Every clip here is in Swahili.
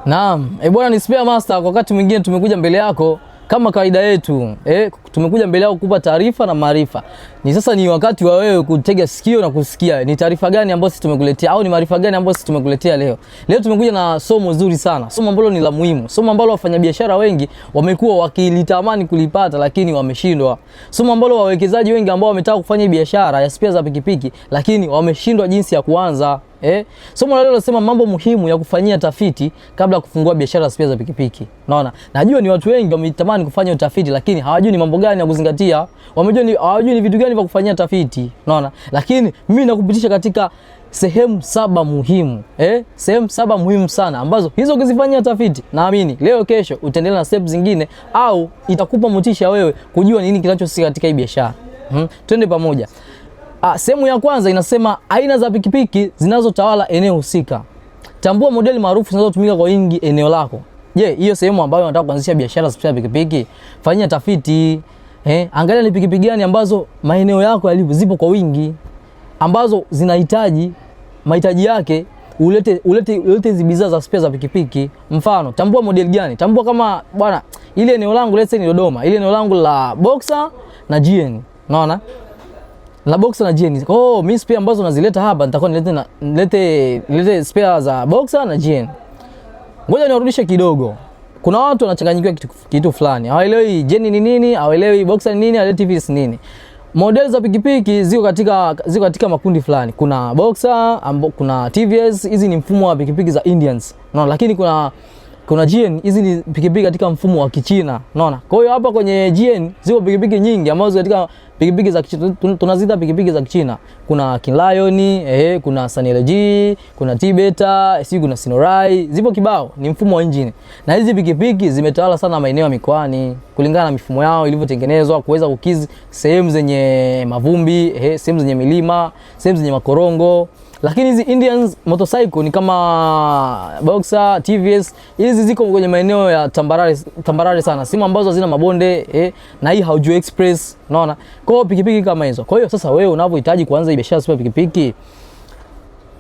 Naam, bwana ni Spare Master, kwa wakati mwingine tumekuja mbele yako kama kawaida yetu. Tumekuja mbele yako kukupa taarifa na maarifa. Ni sasa ni wakati wa wewe kutega sikio na kusikia ni taarifa gani ambayo sisi tumekuletea au ni maarifa gani ambayo sisi tumekuletea leo. Leo tumekuja na somo zuri sana, somo ambalo ni la muhimu, somo ambalo wafanyabiashara wengi wamekuwa wakilitamani kulipata lakini wameshindwa. Somo ambalo wawekezaji wengi ambao wametaka kufanya biashara ya spare za pikipiki lakini wameshindwa jinsi ya kuanza. Somo la leo linasema mambo muhimu ya kufanyia tafiti kabla ya kufungua biashara ya spare za pikipiki. Unaona? Najua ni watu wengi wametamani kufanya utafiti lakini hawajui ni mambo gani ya kuzingatia. Wamejua ni hawajui ni vitu gani vya kufanyia tafiti. Unaona? Lakini mimi nakupitisha katika sehemu saba muhimu. Sehemu saba muhimu sana ambazo hizo ukizifanyia tafiti naamini leo kesho utaendelea na steps zingine au itakupa motisha wewe kujua nini kinachohusika katika hii biashara. Twende pamoja. Sehemu ya kwanza inasema aina za pikipiki zinazotawala eneo husika. Tambua modeli maarufu zinazotumika kwa wingi eneo lako. Je, hiyo sehemu ambayo unataka kuanzisha biashara ya pikipiki, fanyia tafiti. Angalia ni pikipiki gani ambazo maeneo yako yalipo zipo kwa wingi, ambazo zinahitaji mahitaji yake ulete hizi bidhaa za spare za pikipiki. Mfano, tambua model gani? Tambua kama bwana ile eneo langu let's say ni Dodoma, ile eneo langu la Boxer na GN. Unaona? La Boxer na GN. Oh, mimi spare ambazo nazileta hapa nitakuwa nilete na nilete spare za Boxer na GN. Ngoja niwarudishe kidogo. Kuna watu wanachanganyikiwa kitu fulani. Hawaelewi GN ni nini, hawaelewi Boxer ni nini, hawaelewi TVS ni nini. Modeli za pikipiki ziko katika makundi fulani. Kuna Boxer, kuna TVS, hizi ni mfumo wa pikipiki za Indians. Unaona, lakini kuna GN, hizi ni pikipiki katika mfumo wa Kichina. Unaona? Kwa hiyo hapa kwenye GN ziko pikipiki nyingi ambazo katika pikipiki za Kichina tunaziita pikipiki za Kichina. Kuna King Lion, kuna Sunny LG, kuna Tibeta, si kuna Sinorai, zipo kibao, ni mfumo wa engine. Na hizi pikipiki zimetawala sana maeneo ya mikoani kulingana na mifumo yao ilivyotengenezwa kuweza kukizi sehemu zenye mavumbi, sehemu zenye milima, sehemu zenye makorongo. Lakini hizi Indians motorcycle ni kama Boxer, TVS, hizi ziko kwenye maeneo ya tambarare, tambarare sana, sehemu ambazo hazina mabonde, na hii Haojue Express, unaona? Kwa hiyo pikipiki kama hizo. Kwa hiyo sasa wewe unavyohitaji kuanza biashara ya pikipiki,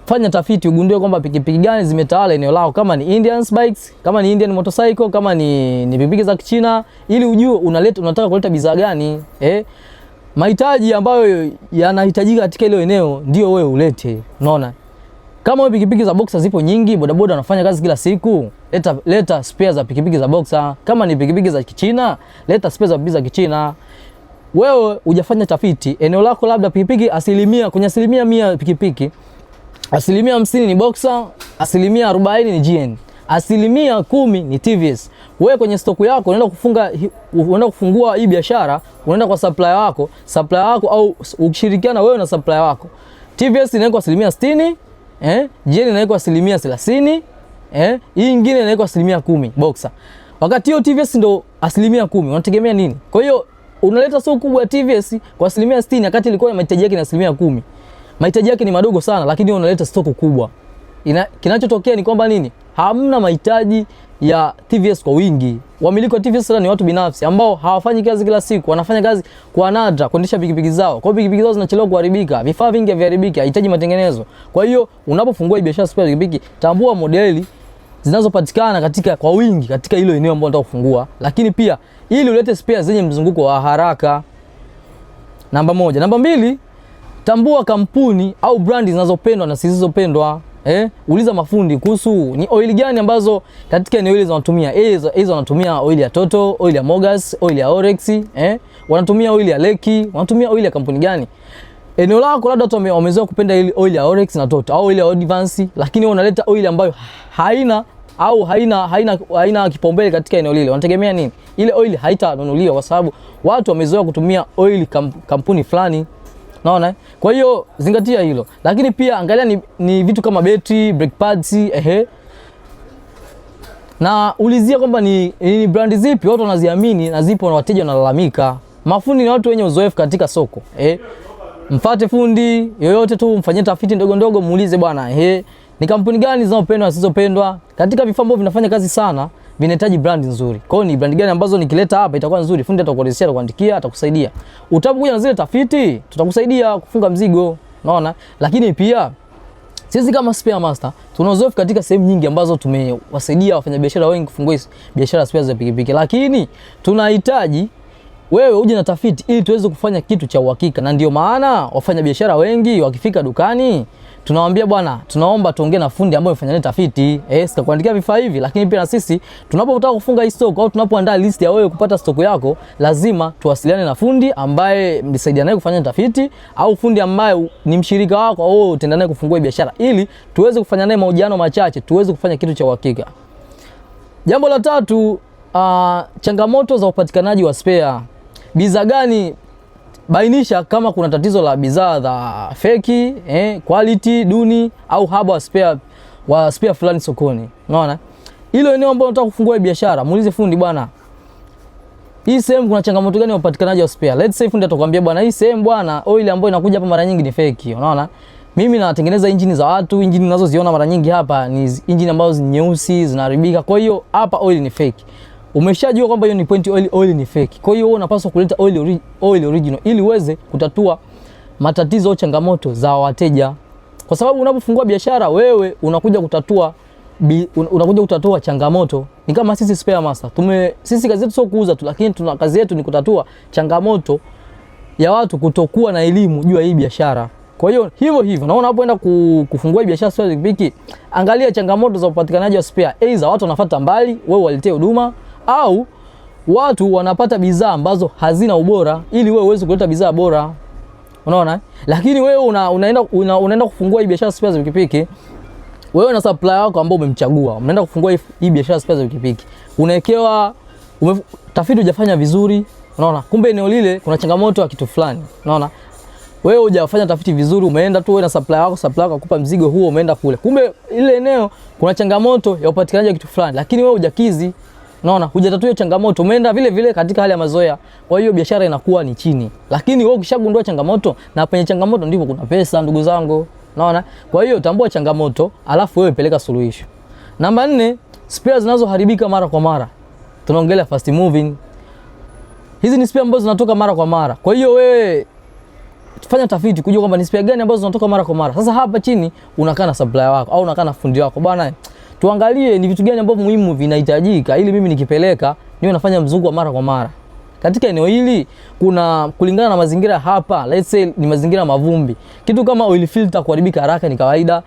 fanya tafiti ugundue kwamba pikipiki gani zimetawala eneo lao, kama ni Indian bikes, kama ni Indian motorcycle, kama ni pikipiki za Kichina, ili ujue unataka kuleta bidhaa gani, Mahitaji ambayo yanahitajika katika ile eneo ndio wewe ulete. Unaona? Kama wewe pikipiki za Boxer zipo nyingi, bodaboda wanafanya kazi kila siku, leta spare za pikipiki za Boxer. Kama ni pikipiki za Kichina, leta spare za pikipiki za Kichina. Wewe hujafanya tafiti, eneo lako labda pikipiki asilimia, kwenye 100% pikipiki, 50% ni Boxer, 40% ni GN, 10% ni TVS. Wewe kwenye stoku yako unaenda kufungua hii biashara, unaenda kwa supplier wako, supplier wako au ukishirikiana wewe na supplier wako. TVS inawekwa 60%, GN inawekwa 30%, hii nyingine inawekwa 10% Boxer. Wakati hiyo TVS ndo 10%, unategemea nini? Kwa hiyo unaleta soko kubwa ya TVS kwa 60% wakati ilikuwa mahitaji yake ni 10%. Mahitaji yake ni madogo sana, lakini unaleta stoko kubwa. Kinachotokea ni kwamba nini? Hamna mahitaji ya TVS kwa wingi. Wamiliki wa TVS ni watu binafsi ambao hawafanyi kazi kila siku, wanafanya kazi kwa nadra kuendesha pikipiki zao. Kwa hiyo pikipiki zao zinachelewa kuharibika, vifaa vingi haviharibiki, haihitaji matengenezo. Kwa hiyo unapofungua biashara spare pikipiki, tambua modeli zinazopatikana katika kwa wingi katika hilo eneo ambalo unataka kufungua, lakini pia ili ulete spare zenye mzunguko wa haraka. Namba moja. Namba mbili, tambua kampuni au brandi zinazopendwa na zisizopendwa. Uliza mafundi kuhusu ni oil gani ambazo katika eneo hili wanatumia. Hizo wanatumia oil ya Total, oil ya Mogas, oil ya Orex, wanatumia oil ya Leki, wanatumia oil ya kampuni gani? Eneo lako labda watu wamezoea kupenda ile oil ya Orex na Total au oil ya Advance, lakini wewe unaleta oil ambayo haina au haina haina haina kipaumbele katika eneo lile. Wanategemea nini? Ile oil haitanunuliwa kwa sababu watu wamezoea kutumia oil kampuni fulani. Unaona? Kwa hiyo zingatia hilo. Lakini pia angalia ni vitu kama betri, brake pads, Na ulizia kwamba ni brand zipi watu wanaziamini na zipo na wateja wanalalamika. Mafundi ni watu wenye uzoefu katika soko. Mfate fundi yoyote tu, mfanyie tafiti ndogo ndogo, muulize bwana, ni kampuni gani zinazopendwa na zisizopendwa. Katika vifaa ambavyo vinafanya kazi sana vinahitaji brand nzuri. Kwa hiyo ni brand gani ambazo nikileta hapa itakuwa nzuri, fundi atakuelezea, atakuandikia, atakusaidia. Utapokuja na zile tafiti, tutakusaidia kufunga mzigo, unaona? Lakini pia Sisi kama Spare Master tuna uzoefu katika sehemu nyingi ambazo tumewasaidia wafanyabiashara wengi kufungua biashara spare za pikipiki, lakini tunahitaji wewe uje na tafiti ili tuweze kufanya kitu cha uhakika, na ndio maana wafanyabiashara wengi wakifika dukani tunawaambia bwana, tunaomba tuongee na fundi ambaye amefanya naye tafiti, sikakuandikia vifaa hivi. Lakini pia na sisi tunapotaka kufunga hii stock au tunapoandaa list ya wewe kupata stock yako, lazima tuwasiliane na fundi ambaye mlisaidia naye kufanya tafiti au fundi ambaye ni mshirika wako au utaenda naye kufungua biashara, ili tuweze kufanya naye mahojiano machache, tuweze kufanya kitu cha uhakika. Jambo la tatu, changamoto za upatikanaji wa spare. Bidhaa gani? Bainisha kama kuna tatizo la bidhaa za feki, quality duni au haba wa spare fulani sokoni. Unaona? Hilo eneo ambalo unataka kufungua biashara, muulize fundi, bwana, hii sehemu kuna changamoto gani ya upatikanaji wa spare? Let's say fundi atakwambia bwana, hii sehemu bwana, oil ambayo inakuja hapa mara nyingi ni feki. Unaona? Mimi natengeneza injini za watu, injini ninazoziona mara nyingi hapa ni injini ambazo ni nyeusi zinaharibika. Kwa hiyo hapa oil ni feki. Umeshajua kwamba hiyo ni point oil, oil ni fake. Kwa hiyo wewe unapaswa kuleta oil original ili uweze kutatua matatizo au changamoto za wateja, kwa sababu unapofungua biashara wewe unakuja kutatua changamoto. Ni kama sisi Spare Master sisi kazi yetu sio kuuza tu, lakini tuna kazi yetu ni kutatua changamoto ya watu kutokuwa na elimu juu ya hii biashara. Kwa hiyo hivyo hivyo, naona unapoenda kufungua biashara spare pikipiki, angalia changamoto za upatikanaji wa spare. Aidha watu wanafuata mbali, wewe waletee huduma, au watu wanapata bidhaa ambazo hazina ubora, ili wewe uweze kuleta bidhaa bora. Unaona? Lakini wewe unaenda kufungua hii biashara spare za pikipiki, wewe na supplier wako ambao umemchagua, mnaenda kufungua hii biashara spare za pikipiki, unawekewa tafiti hujafanya vizuri, unaona? Kumbe eneo lile kuna changamoto ya kitu fulani, unaona? Wewe hujafanya tafiti vizuri, umeenda tu wewe na supplier wako, supplier wako akupa mzigo huo, umeenda kule, kumbe ile eneo kuna changamoto ya upatikanaji wa kitu fulani, lakini wewe hujakizi, unaona, hujatatua hiyo changamoto, umeenda vile vile katika hali ya mazoea. Kwa hiyo biashara inakuwa ni chini. Lakini wewe ukishagundua changamoto, na penye changamoto ndipo kuna pesa, ndugu zangu, unaona. Kwa hiyo tambua changamoto, alafu wewe peleka suluhisho. Namba 4, spares zinazoharibika mara kwa mara. Tunaongelea fast moving. Hizi ni spares ambazo zinatoka mara kwa mara. Kwa hiyo wewe fanya tafiti kujua kwamba ni spare gani ambazo zinatoka mara kwa mara. Sasa hapa chini unakaa na supplier wako au unakaa na fundi wako, bwana, tuangalie ni vitu gani ambavyo muhimu vinahitajika ili mimi nikipeleka niwe nafanya mzunguko wa mara kwa mara. Katika eneo hili kuna kulingana na mazingira hapa, let's say ni mazingira mavumbi. Kitu kama oil filter kuharibika haraka ni kawaida.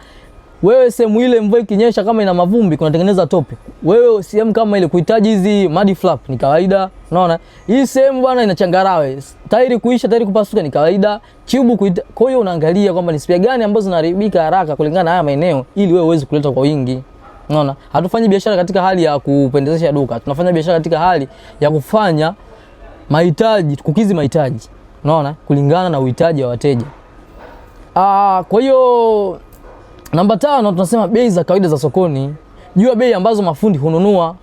Wewe sehemu ile mvua ikinyesha kama ina mavumbi kunatengeneza tope. Wewe sehemu kama ile kuhitaji hizi mud flap ni kawaida. Unaona? Hii sehemu bwana ina changarawe. Tairi kuisha, tairi kupasuka ni kawaida. Tube kuita. Kwa hiyo unaangalia kwamba ni spare gani ambazo zinaharibika haraka kulingana na haya maeneo ili wewe uweze kuleta kwa wingi. Unaona? Hatufanyi biashara katika hali ya kupendezesha duka. Tunafanya biashara katika hali ya kufanya mahitaji, kukizi mahitaji. Unaona? Kulingana na uhitaji wa wateja. Kwa hiyo namba 5 tunasema bei za kawaida za sokoni. Jua bei ambazo mafundi hununua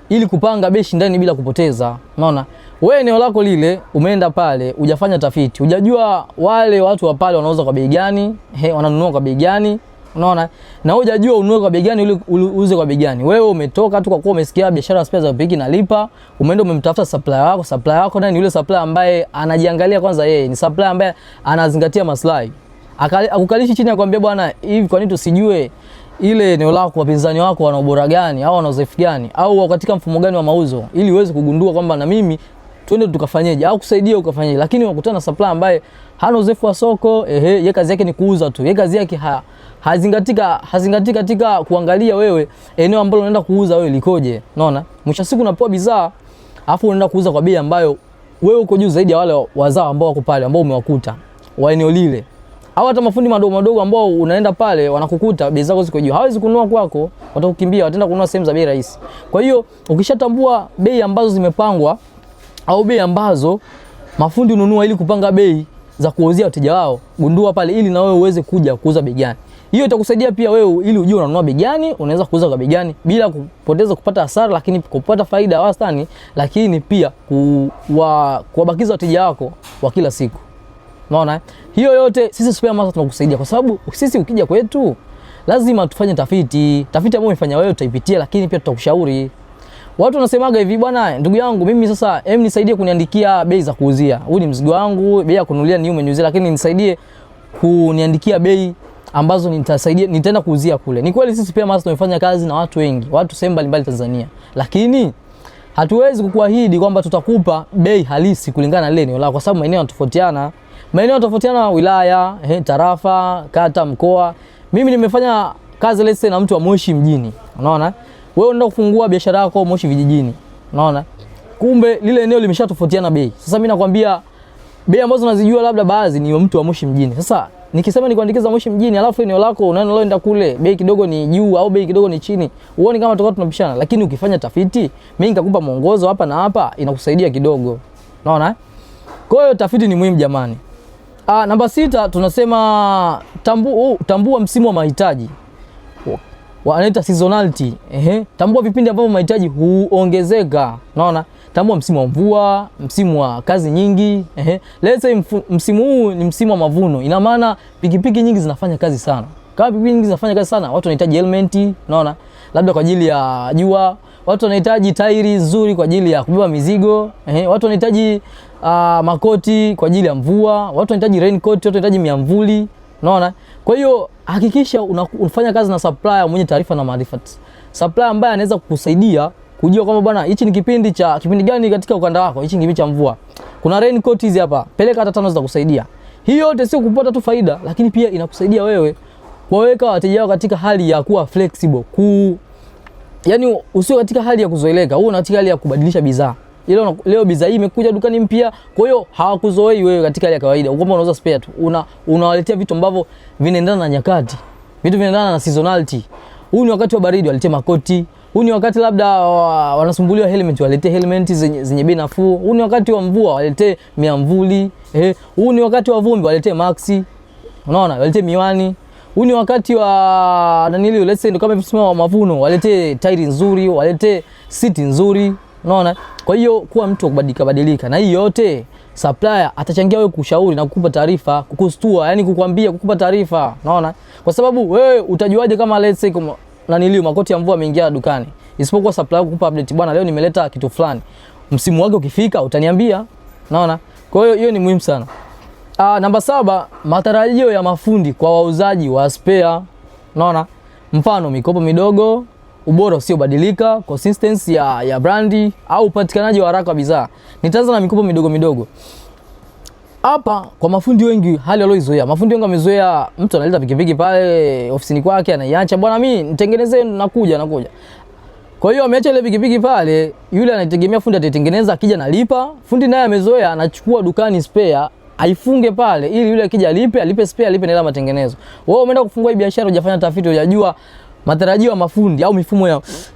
ili kupanga bei shindani bila kupoteza. Unaona? Wewe eneo lako lile umeenda pale, hujafanya tafiti, hujajua wale watu wa pale wanauza kwa bei gani, wananunua kwa bei gani. Unaona? Na wewe hujajua ununue kwa bei gani ili uuze kwa bei gani. Wewe umetoka tu kwa kuwa umesikia biashara spare za pikipiki nalipa, umeenda umemtafuta supplier wako, supplier wako naye ni yule supplier ambaye anajiangalia kwanza yeye, ni supplier ambaye anazingatia maslahi. Akukalishi chini akwambia bwana, hivi kwa nini tusijue ile eneo lako wapinzani wako wana ubora gani au wana udhaifu gani au wako katika mfumo gani wa mauzo, ili uweze kugundua kwamba na mimi twende tukafanyeje au kusaidia ukafanyeje. Lakini unakutana na supplier ambaye hana uzoefu wa soko, yeye kazi yake ni kuuza tu, yeye kazi yake hazingatii katika kuangalia wewe eneo ambalo unaenda kuuza wewe likoje. Unaona, mwisho siku unapewa bidhaa afu unaenda kuuza kwa bei ambayo wewe uko juu zaidi ya wale wazao ambao wako pale ambao umewakuta wa eneo lile, au hata mafundi madogo madogo ambao unaenda pale wanakukuta bei zako ziko juu, hawezi kununua kwako, watakukimbia, wataenda kununua sehemu za bei rahisi. Kwa hiyo ukishatambua bei ambazo zimepangwa au bei ambazo mafundi hununua ili kupanga bei za kuuzia wateja wao, gundua pale ili na wewe uweze kuja kuuza bei gani. Hiyo itakusaidia pia wewe ili ujue unanunua bei gani, unaweza kuuza kwa bei gani bila kupoteza kupata hasara, lakini kupata faida ya wastani, lakini pia kuwabakiza wateja wako wa kila siku. Unaona? Hiyo yote sisi Spare Master tunakusaidia kwa sababu sisi ukija kwetu lazima tufanye tafiti. Tafiti ambayo umefanya wewe tutaipitia, lakini pia tutakushauri. Watu wanasemaga hivi, bwana ndugu yangu mimi sasa hem nisaidie kuniandikia bei za kuuzia. Huu ni mzigo wangu, bei ya kununulia ni umeniuzia, lakini nisaidie kuniandikia bei ambazo nitasaidia nitaenda kuuzia kule. Ni kweli sisi Spare Master tumefanya kazi na watu wengi, watu sehemu mbalimbali Tanzania, lakini hatuwezi kukuahidi kwamba tutakupa bei halisi kulingana na lile eneo lako, kwa sababu maeneo yanatofautiana. Maeneo yanatofautiana wilaya, tarafa, kata, mkoa. Mimi nimefanya kazi let's say na mtu wa Moshi mjini, unaona? Wewe unaenda kufungua biashara yako Moshi vijijini, unaona? Kumbe lile eneo limeshatofautiana bei. Sasa mimi nakwambia bei ambazo nazijua labda baadhi ni mtu wa Moshi mjini. Sasa nikisema nikuandikiza Moshi mjini alafu eneo lako unaloenda kule bei kidogo ni juu au bei kidogo ni chini, uone kama tutakuwa tunapishana. Lakini ukifanya tafiti, mimi nikakupa mwongozo hapa na hapa, inakusaidia kidogo. Unaona? Kwa hiyo tafiti ni muhimu jamani. Namba 6 tunasema tambua msimu wa mahitaji. Wanaita seasonality. Tambua vipindi ambavyo mahitaji huongezeka. Unaona? Tambua msimu wa mvua, msimu wa kazi nyingi. Let's say msimu huu ni msimu wa mavuno. Ina maana pikipiki nyingi zinafanya kazi sana. Kama pikipiki nyingi zinafanya kazi sana, watu wanahitaji helmet, unaona? Labda kwa ajili ya jua, watu wanahitaji tairi nzuri kwa ajili ya kubeba mizigo. Watu wanahitaji makoti kwa ajili ya mvua, watu wanahitaji raincoat, watu wanahitaji miamvuli, unaona? Kwa hiyo hakikisha unafanya kazi na supplier mwenye taarifa na maarifa. Supplier ambaye anaweza kukusaidia kujua kwamba bwana, hichi ni kipindi cha kipindi gani katika ukanda wako, hichi ni kipindi cha mvua. Kuna raincoat hizi hapa, peleka hata 5 zitakusaidia. Hii yote sio kupata tu faida, lakini pia inakusaidia wewe kuwaweka wateja wako katika hali ya kuwa flexible, yani usio katika hali ya kuzoeleka, uwe katika hali ya kubadilisha bidhaa. Leo bidhaa hii imekuja dukani mpya, kwa hiyo hawakuzoei wewe katika hali ya kawaida. Kwamba unauza spare tu, unawaletea vitu ambavyo vinaendana na nyakati, vitu vinaendana na seasonality. Huu ni wakati wa baridi, waletea makoti. Huu ni wakati labda wanasumbuliwa helmet, waletee helmet zenye bei nafuu. Huu ni wakati wa mvua, waletee miamvuli. Huu ni wakati wa vumbi, waletee maxi. Unaona, waletee miwani. Huu ni wakati wa nanili, let's say kama hivi wa mavuno, waletee tairi nzuri, waletee siti nzuri. Unaona? Kwa hiyo kuwa mtu wa kubadilika badilika, na hii yote supplier atachangia wewe kushauri na kukupa taarifa, kukustua, yani kukwambia, kukupa taarifa. Unaona? Kwa sababu wewe utajuaje kama let's say nanili makoti ya mvua yameingia dukani, isipokuwa supplier kukupa update, bwana leo nimeleta kitu fulani, msimu wake ukifika utaniambia. Unaona? Kwa hiyo hiyo ni muhimu sana. Namba 7, matarajio ya mafundi kwa wauzaji wa spare. Unaona? Mfano mikopo midogo, ubora usiobadilika, consistency ya brandi au upatikanaji wa haraka wa bidhaa. Nitaanza na mikopo midogo midogo. Hapa kwa mafundi wengi hali walioizoea. Mafundi wengi wamezoea mtu analeta pikipiki pale ofisini kwake anaiacha, bwana mimi nitengenezee, nakuja. Kwa hiyo ameacha ile pikipiki pale, yule anaitegemea fundi ataitengeneza, akija nalipa. Fundi naye amezoea anachukua dukani spare aifunge pale ili yule akija alipe spare, alipe na ile matengenezo. Wewe umeenda kufungua hii biashara, hujafanya tafiti, hujajua matarajio ya mafundi au mifumo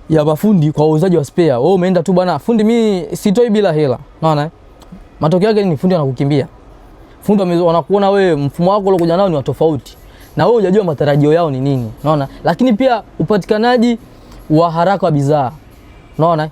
ya mafundi kwa wauzaji wa spare. Wewe umeenda tu bwana fundi, mimi sitoi bila hela. Unaona? Matokeo yake ni fundi anakukimbia. Fundi wanakuona wewe mfumo wako uliokuja nao ni wa tofauti, na wewe hujajua matarajio yao ni nini. Unaona? Lakini pia upatikanaji wa haraka wa bidhaa. Unaona?